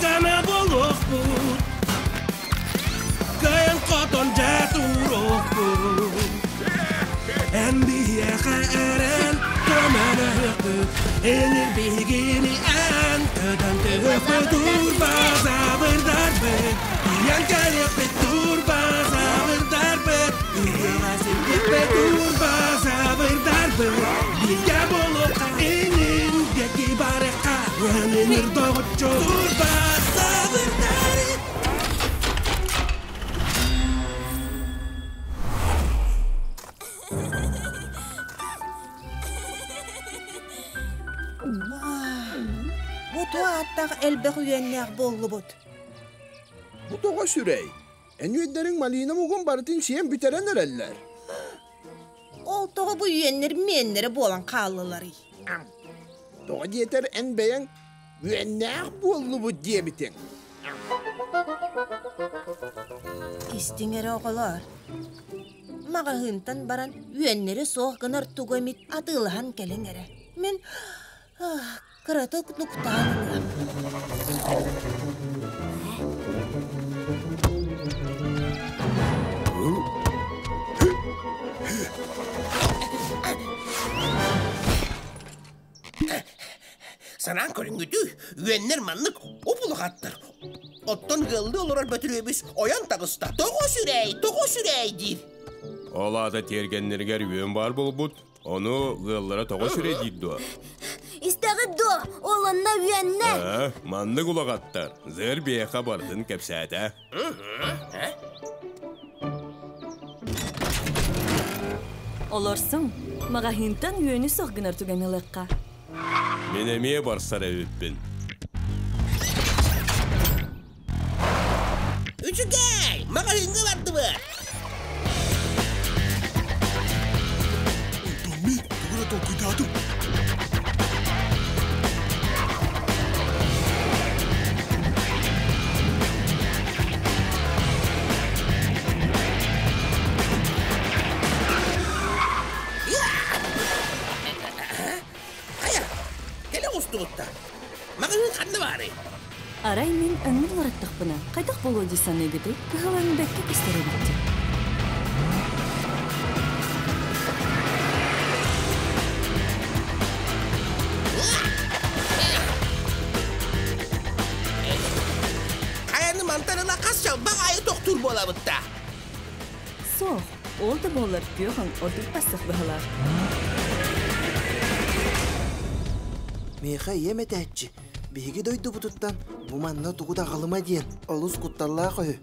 Күүс-көмө буолуохпут, Кыайан-хотон дьэ туруохпут. Эн биһиэхэ эрэн көмөлөһүөхпүт, Энир биһигини эн көтөн түһүөхпүт. Турбазаврдарбыт, тиийэн кэлиэхпит. Турбазаврдарбыт, ыһыаҕа сирдиэхпит. Турбазаврдарбыт, бииргэ буолуохха инин диэки барыахха. Өнүнүр доҕоччу Турбазаврдар. Бу туо ааттаах элбэх үөннээх буоллубут. Бу тоҕо сүрэй? Эн үөннэриҥ малина мугун барытын сиэн бүтэрэн эрэллэр. Ол тоҕо бу үөннэр миэннэрэ буолан хааллыларый? Тоҕо диэтэр эн бэйэҥ үөннээх буоллубут диэбитиҥ. Истиҥ эрэ оҕолоор. Маҕаһыынтан баран үөннэри суох гынар тугу эмит атыылаһан кэлиҥ эрэ. Мин кыратык нуктаан ылыам. Санаан көрүҥҥүтүй, үөннэр маннык уп-улахаттар. Оттон ыаллыы олорор Бөтүрүөбүс ойон таҕыста. Тоҕо сүрэй, тоҕо сүрэй диир. Ол аата тиэргэннэригэр үөн баар буолбут. Ону ыаллара тоҕо сүрэй диир дуо? Истэҕит дуо? Ол онно үөннэр. Аа, маннык улаҕаттар. Зыр биэхэ барытын кэпсээтэ. Олорсуҥ, маҕаһыынтан үөнү суох гынар түгэн ылыахха. Мин эмиэ барсар эбиппин. Үчүгэй! Маҕаһыыҥҥа бардыбыт! Онтон мин тугу эрэ толкуйдаатым. Хайа, кэлэ оҕустубут да. Маҕаһыын ханна баарый? Арай мин өҥмүн уларыттахпына, хайдах буолуо дии саныыгытый? Кыһыл өҥ бэккэ көстөр эбит дии. Хайаны мантан ыла хас чалбах аайы тохтуур буолабыт да? Суох, ол да буоллар күөх өҥ ордук бастах быһалаах. Миэхэ ийэм этээччи, биһиги дойдубутуттан бу манна тугу да аҕалыма диэн олус кутталлаах үһү.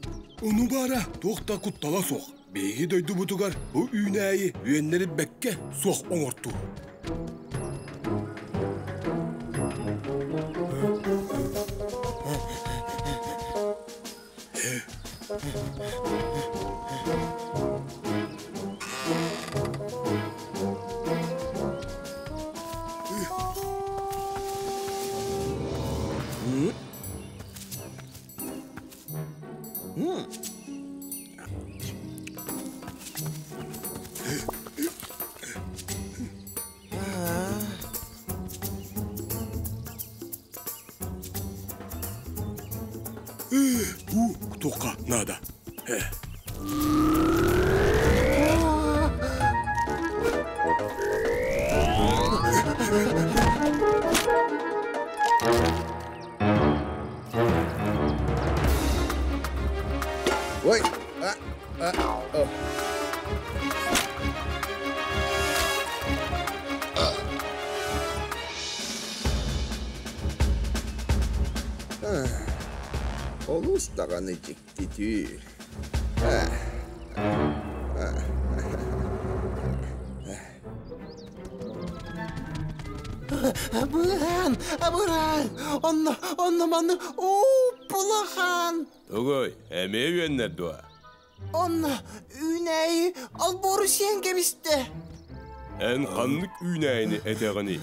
Ону баара туох да куттала суох. Биһиги дойдубутугар бу үүнээйи үөннэри бэккэ суох оҥортуур. Уу, туохха наада? Ой, а, а, о. Олус даҕаны дьиктитүү. Абыраан, абыраан, онно, онно манны уу-пулахан. Тугуй, эмиэ үөннэр дуо? Онно үүнээйи олбуору сиэн кэбистэ. Эн ханнык үүнээйини этэҕиний?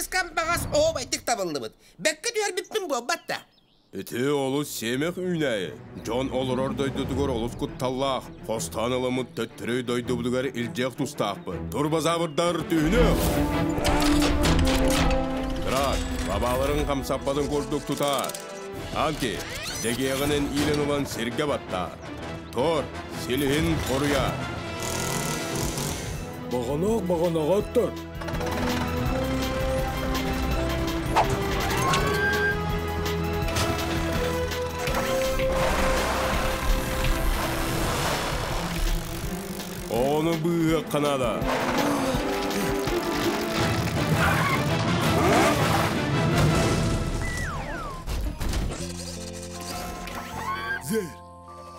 Хаартыскам баҕас оһуобайдык табыллыбыт. Бэккэ түһэрбиппин буолбат да. Ити олус сиэмэх үүнээйи. Дьон олорор дойдутугар олус кутталлаах. Хостоон ыламмыт төттөрү дойдубутугар илдьиэх тустаахпыт. Турбазаврдар түһүнүөх! Драк, бабаларын хамсаппатын курдук тутаар. Анки, дэгиэҕинэн иилэн ылан сиргэ баттаар. Тор, силиһин хоруйаар. Баҕанаах баҕанаҕа аттар. Ону быыһыахха наада. Зэр,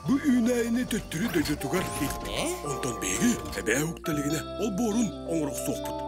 Бу үүнээйини төттөрү дойдутугар илт. Онтон биһиги эбээ укталигинэ олбуорун оҥорохсуохпут.